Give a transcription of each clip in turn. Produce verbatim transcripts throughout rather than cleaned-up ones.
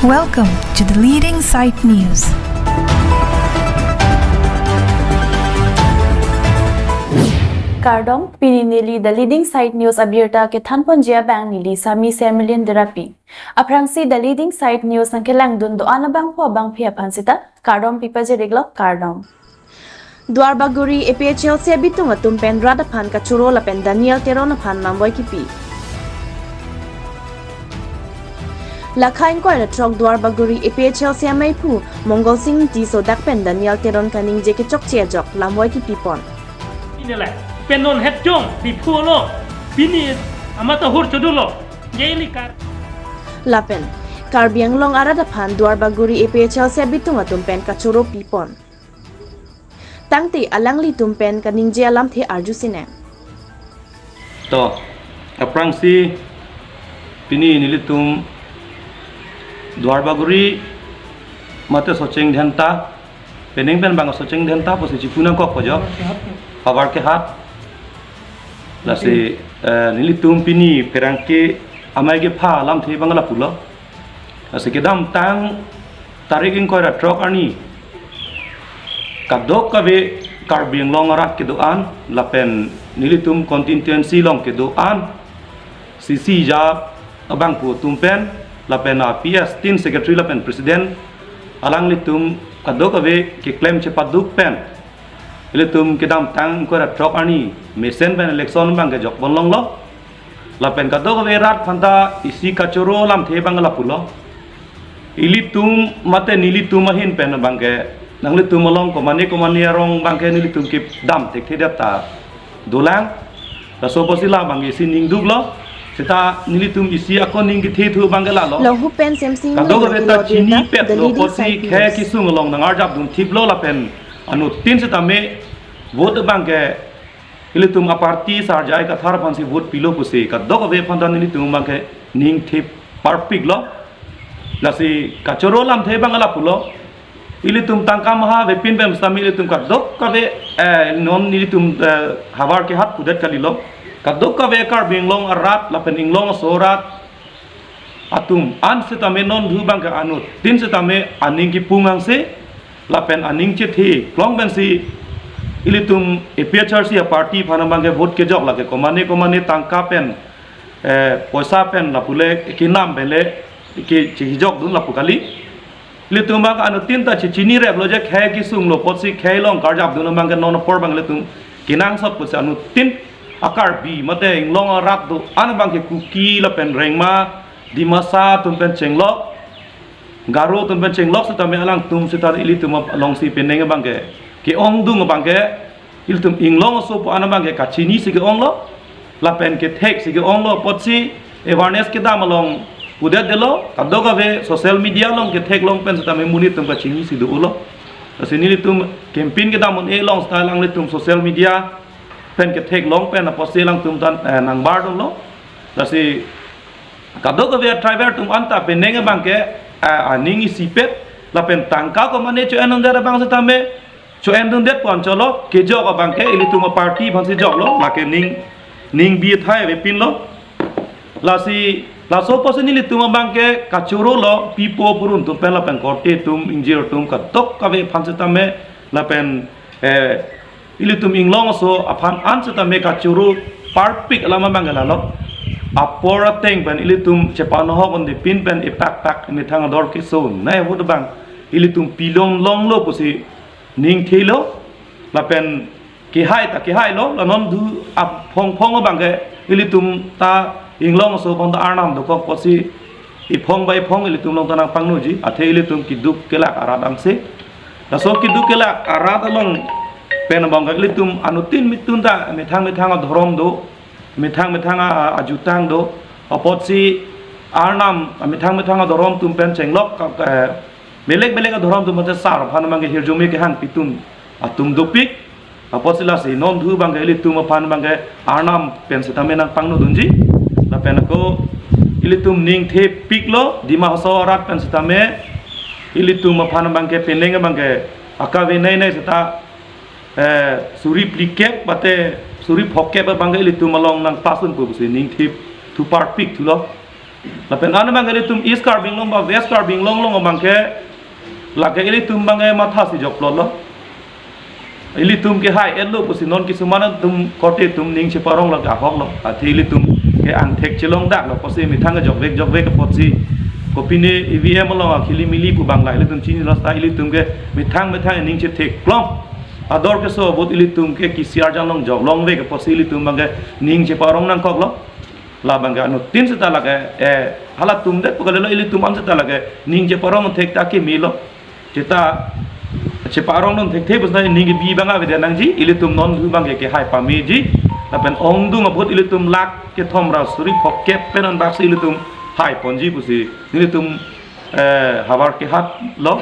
Welcome to the Leading Site News. Kardom, pini neli The Leading Site News abirta kethanponji abang neli Sami Sermilin Derapi. Aphrangsi The Leading Site News nangkelangdun do-an abangphu abangphi aphan sita kardom pipajir-iklo, kardom. Duarbagori A P H L C abitung atum pen rat aphan kachoro lapen Daniel Teron aphan lamvoi kipi. Lakha ingkoi ra throk Duarbagori A P H L C ameiphu Mongol Sing Tisso dak pen Daniel Teron kaningje kechokche ajok lamvoi kipipon. Inele, pen non het jong, di phu lo, pini amat ahur chodu lo, jailikar. Lapen, Karbi Anglong arat aphan Duarbagori A P H L C abitung atum pen kachoro pipon. Tangte alanglitum pen kaningje alamthe arju sine. To, aphrangsi pini nelitum Duarbagori mate Socheng Dhenta, penang pen bang Socheng Dhenta pusi chipu nangkok ko jo. Havar ke hat. Lasi, eh, nelitum pini pherangke amei kepha alamthe bang lapulo. Lasi kedamtang tarik ingkoi ra throk arni kadokave Karbi Anglong arat kedo-an lapen nelitum constituency along kedo-an C C ja abangphu atum pen lapen a P S tin secretary lapen president alanglitum kadokave keklem chepaduk pen ilitum kedamtang ingkoi ra throk arni mesen pen election abang kejokpon longlo. Lapen kadokave rat aphanta isi kachoro alamthe bang lapulo. Ilitum mate nelitum ahin pen abang ke nanglitum along komane komane arong abang ke nelitum kedam thekthedet ta dolang. Laso apotsi labang isi ning duklo. Seta nelitum isi ako ning kethe thu abang ke lalo. Longhu pen Semsing kadokave ta chini pet lo apotsi khei kesung along nangarjap dunthiplo lapen anuttin setame vote abang ke ilitum a-party Sar J I Kathar aphansi vote pilo pusi kadokave aphanta nelitum abang ke ning thip parpiklo. Lasi kachoro alamthe bang lapulo. Ilitum tangka maha avepin pen setame ilitum kadokave, eh, non ilitum, eh, havar ke hat pudet kalilo. Kadokave Karbi Anglong arat lapen inglong aso arat atum an setame non dhu abang ke anuttin setame aning kipung angse lapen aning chethe klong pensi ilitum A P H L C a-party aphan abang ke vote kejok lake komane komane tangka pen, eh, poisa pen lapu le kenam pen le ke chehijok dun lapu kali. Ilitum abang anuttin ta chechinireplo je khei kesung lo apotsi khei along karjap dun abang ke non apor abang ilitum kenangsot pusi anuttin a-Karbi mate inglong arat do-an abang ke Kuki lapen Rengma, Dimasa atum pen chenglok, Garo atum pen chenglok setame alangtum seta ilitum alongsi penang abang ke ke-ongdung abang ke ilitum inglong aso pu an abang ke kachinisi ke-onglo lapen ketheksi ke-onglo apotsi awareness kedam along pudetdetlo, kadokave social media along ketheklong pen setame monit atum kachinisi do-olo. Lasi nelitum campaign kedam un-e along seta alanglitum social media pen ketheklong pen apotsi alangtum tan, eh, nangbardunlo. Lasi kadokave tribal atum anta penang abang ke, eh, aning isipet lapen tangka komane cho-en undet abang setame cho-en dundet pu an cholo, kejok abang ke ilitum a-party aphansi joklo, lake ning, ning bi thai avepinlo. Lasi laso apotsi nelitum abang ke kachorolo, pipo purun atum pen lapen korte atum ingjir atum kadokave aphan setame lapen, eh, ilitum inglong aso aphan an setame kachoro parpik alam abang ke lalo. Apor ateng pen ilitum chepanohok undepin pen ipakpak methang ador keso nai ahut abang ilitum pilon longlo pusi ning thelo lapen kehai ta kehailo, la non dhu aphongphong abang ke ilitum ta inglong aso aphong ta arnam dokok apotsi iphong ba iphong ilitum along ta nangpangnoji, athe ilitum keduk kelak arat angse. Laso keduk kelak arat along pen abang ke ilitum anuttin mitun ta methang methang adhorom do, methang methang a, ajutang do, apotsi arnam methang methang adhorom atum pen chenglok, eh, belek belek adhorom atum pen sar aphan abang ke hirjume kehangpi atum atum dopik. Apotsi lasi non dhu abang ke ilitum aphan abang ke arnam pen setame nangpangno dunji. Lapen ako ilitum ning thepiklo, Dima Hasao arat pen setame ilitum aphan abang ke penang abang ke akave nei nei seta, eh, suri phlikep mate suri phokep abang ke ilitum along nangpasun pu pusi ning thip thu parpik thulo. Lapen an abang ke ilitum East Karbi Anglong ba West Karbi Anglong along abang ke lake ilitum abang ke mathasi jokplotlo. Ilitum ke hai-etlo pusi non kisuman atum korte atum ning cheparong lake ahoklo. Athe ilitum ke angthek chelongdaklo pusi methang ke jokvek jokvek apotsi kopine E V M along akhilimili pu abang la ilitum chinilo, seta ilitum ke methang methang ning chetheklong. Ador keso ahut ilitum ke kisi arjan along joklongvek apotsi ilitum abang ke ning cheparong nangkoklo. La abang ke anuttin seta lake, eh, halatum det pu kalilo, ilitum an seta lake ning cheparong thek ta kimilo. Seta cheparong non thekthe pusna ning kebi abang avedet nangji, ilitum non thu abang ke kehai pameji. Lapen ongdung ahut ilitum lakh kethom ra suri phongkep pen andaksi ilitum haiponji pusi nelitum, eh, Howraghat lo,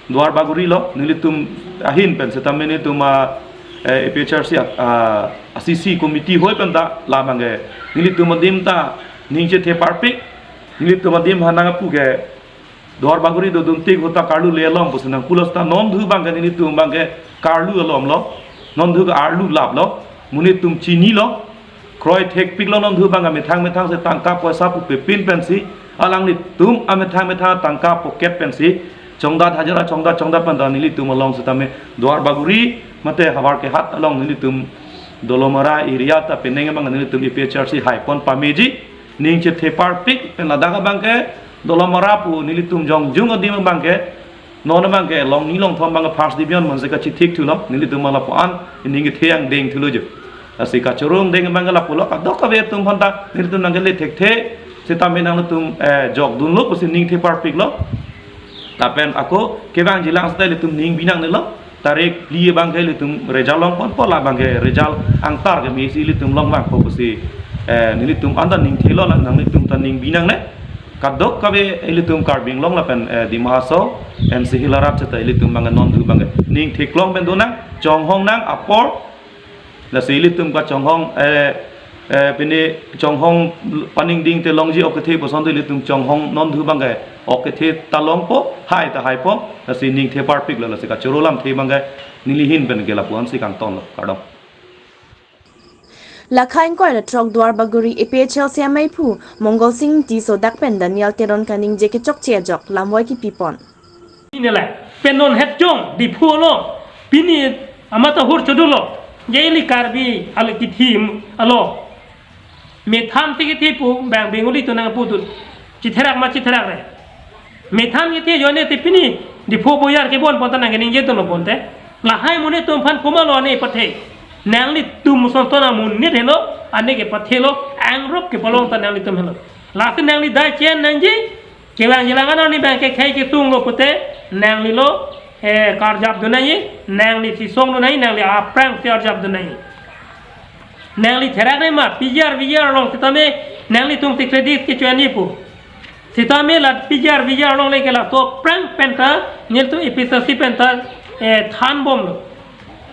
Duarbagori lo, nelitum ahin pen setame nelitum a, eh, A P H L C a, a, a C C committee hoi pen ta la abang ke nelitum adim ta ning chethe parpik, nelitum adim hanang apu ke Duarbagori dodun tik ahut ta karlu le alom pusi nangpulo, seta non thu abang ke nelitum abang ke karlu alomlo, non thu ke arlu laplo, monit atum chinilo, kroi thekpiklo non thu abang ke methang methang si tangka poisa pu pepin pensi, alanglitum amethang methang tangka pocket pensi, chongdat hajira chongdat chongdat pen ta nelitum along setame Duarbagori mate Howraghat along nelitum Dolamara area ta penang abang nelitum A P H L C haipon pameji, ning chethe parpik pen ladak abang ke Dolamara pu nelitum jongjung adim abang ke non abang ke Longni Longthom abang ke first division manse kachithik thulo, nelitum lapu-an ning kethe angdeng thulo jo. Lasi kachoro angdeng abang ke lapulo, kadokave atum aphan ta nelitum nangkele thekthe, setame nanglitum, eh, jokdunlo pusi ning the parpiklo. Lapen ako kevangjilang seta ilitum ning binangnelo. Tarik phli abang ke ilitum result longponpo, la abang ke result angtar ke mesi ilitum longvangpo pusi, eh, nelitum an ta ning thelo, la nanglitum ta ning binangne. Kadokave ilitum Karbi Anglong lapen, eh, Dima Hasao, N C Hills arat seta ilitum abang ke non thu abang ke ning theklong pen donang, chonghong nang apor. Lasi ilitum kachonghong, eh, eh, pini chonghong paningding te longji ok kethe puson tu ilitum chonghong non thu abang ke ok kethe ta longpo, hai ta haipo, lasi ning the parpiklo, lasi kachoro lamthe abang ke neli ahin pen ke lapu-an si kangtonlo, kardom. Lakha ingkoi ra throk Duarbagori A P H L C ameiphu Mongol Sing Tisso dak pen Daniel Teron kaningje kechokche ajok lamvoi kipipon. Pini le, pen non het jong, Diphu lo, pini amat ahur chodolo, je ili Karbi ale kithi alo. Methan si kithi pu, bang Bengali atum nangpudun. Chitherak ma chitherak re. Methan kithi ajoine te pini, Diphu boyar kebonpon ta nangkeningje dunlo bonte. Lahai monit atum aphan komatlo ane pathe. Nanglitum sonson amonit helo, ane kepathelo, angrok kepalong ta nanglitum helo. Lasi nangli dai chen nangji, kevangjilang arni abang ke khei kesunglo pute, nanglilo, eh, karjap dun nangji, nangli sisong dun nangji, nangli aphrang si arjap dun nangji. Nangli therak re ma, P G R V G R along setame, nanglitum si credit kecho-anji pu. Setame la P G R V G R along le ke laso aphrang pen ta, nelitum A P H L C pen ta, eh, thanbomlo.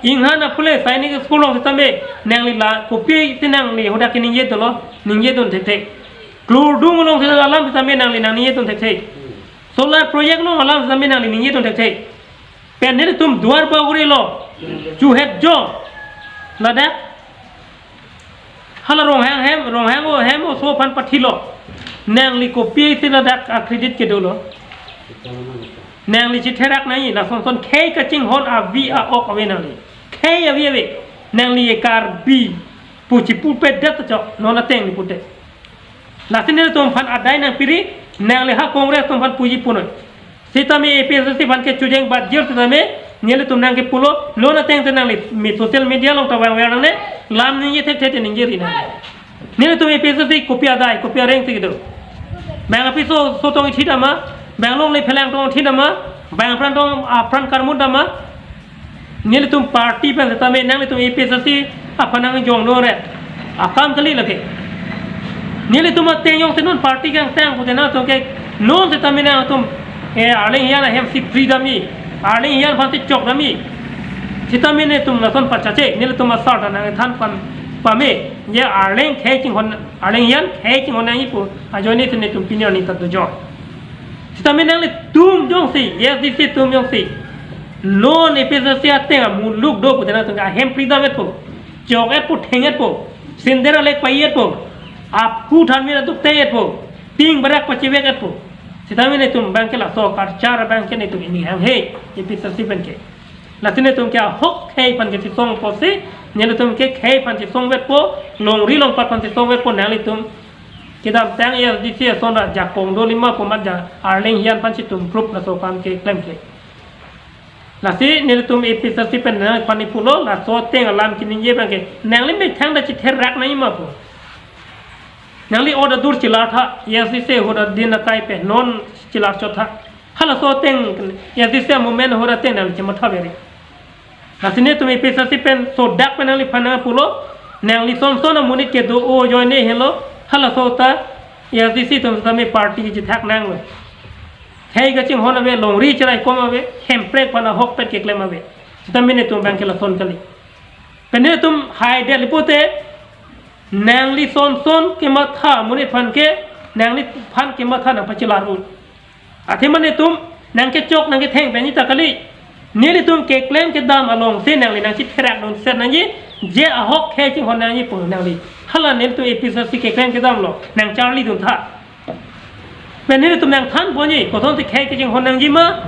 Inghan apule Sainik School along setame, nangli la, kopi si nangli hadak keningje dunlo, ningje dun thekthe. Klurdung along si alam setame nangli nangningje dun thekthe. Solar project along alam setame nangli ningje dun thekthe. Pen nelitum Duarbagori lo, chuhet jo, ladak. Hala Ronghang hem, Ronghang o hem oso aphan pathilo. Nangli kopi si ladak a credit kedolo. Nangli chitherak nangji, lasonson khei kachinghon avi a-ok ave nangli. Khei avi ave, nangli e Karbi pu chipupet det chok, non ateng ni pute. Lasi nelitum aphan adai nangpiri, nangli ha Congress atum aphan puji punoi. Setame A P H L C aphan ke chojeng bat jir setame, nelitum nangkepulo, non ateng te nangli me social media along ta vangver nangne, lam ningje thekthe te ningje ri nang. Nelitum A P H L C kopi adai, kopi areng si kedo. Bang apiso so tong ithi dama, bang longle phelang tong ithi dama, bang apran tong apran karmut dama, nelitum party pen setame nanglitum A P H L C aphan nangjong dore. Akam kali lake. Nelitum ateng jongsi non party kangtang pute nangtum ke non setame nangtum, eh, arleng hian ahem si free dam-i. Arleng hian aphan si chok dam-i. Setame nelitum lason pachache, nelitum asar ta nangthan pan pame. Je arleng khei chinghon, arleng hian khei chinghon nangji pu ajoine si nelitum pini arni ta dojoi. Setame nanglitum jongsi, A S D C atum jongsi, non A P H L C ateng amuluk do pute nangtum ke ahem free dam-etpo, chok-etpo, theng-etpo, sender alek pai-etpo, aphu thanmir atuk teng-etpo, Ting barak pachevek-etpo. Sitame netum abangke laso karchar abangke netum pini hanghe, A P H L C pen ke. Lasi netum ke ahok khei aphan kachesong apotsi, nelitum ke khei aphan chesongvekpo, longri longpat aphan chesongvekpo, nanglitum kedamtang A S D C ason ra jakong do lima pu amat ja Arleng Hian aphan chitum proof laso kam keklem ke. Lasi nelitum A P H L C pen nangphan pulo, laso ateng alam kaningje abangke nangli methang ta chitherak nangjima pu. Nangli order dur chilar tha, A S D C ahut adin akai pen non chilar chot tha. Halaso ateng A S D C movement ahut ateng nangli chematha beri. Lasi netum A P H L C pen sodak pen nangliphan nangpulo, nangli son son amonit kedo-o ajoine helo, halaso ta A S D C atum sitame party kachethak nanglo. Khei kachinghon ave, longri cheraikom ave, hemprek aphan ahokpet keklem ave. Sitame netum abangke lason kali. Pen netum haidet-le pulote, nangli son son kematha amonit aphan ke, nangliphan kematha nangpachelar un. Athema netum nangkechok nangketheng pen ta kali. Nelitum keklem kedam alongsi nangli nangchitherak nonset nangji, je ahok khei chinghon nangji pu nangli. Hala nelitum A P H L C keklem kedam lo, nangcharlidun tha. Pen nelitum nangthanponji, kosonsi khei kachinghon nangjima,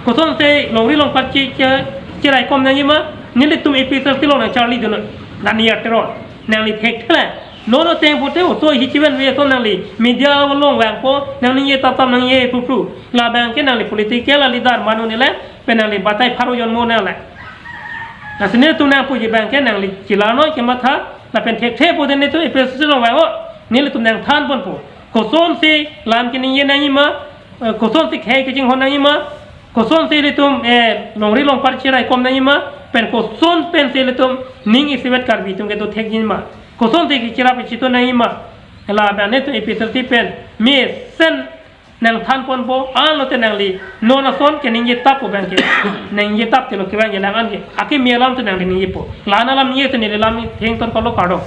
kosonsi longri longpat chi, chi, cheraikom nangjima, nelitum A P H L C along nangcharlidun, nani ateron, nangli thekthe la. Non ateng pulote oso hi chiven ve ason nangli, media along vangpo, nangningje taptap nangje phru phru. Labangke nangli political leader manu nile, pen nangli batai pharo jonmo nangle. Lasi netum nangpuji abangke nangli chelarnoi kematha, lapen thekthe pulote netum A P H L C along vang-o, nelitum nangthanponpo. Kosonsi lam kaningje nangjima, eh, kosonsi khei kachinghon nangjima, kosonsi ilitum, eh, longri longpat cheraikom nangjima, pen koson pensi ilitum ning isivet Karbi atum kedo thekjima. Kosonsi kacherap kachetun nangjima. Labang netum A P H L C pen mesen nangthanponpo, anlote nangli non ason kaningje tap pu abangke. Ningje tap tilo kevang jelang anke. Akimi alam ta nangli ningjepo. La-an alam ningje ta neli lam thengton palo, kardom.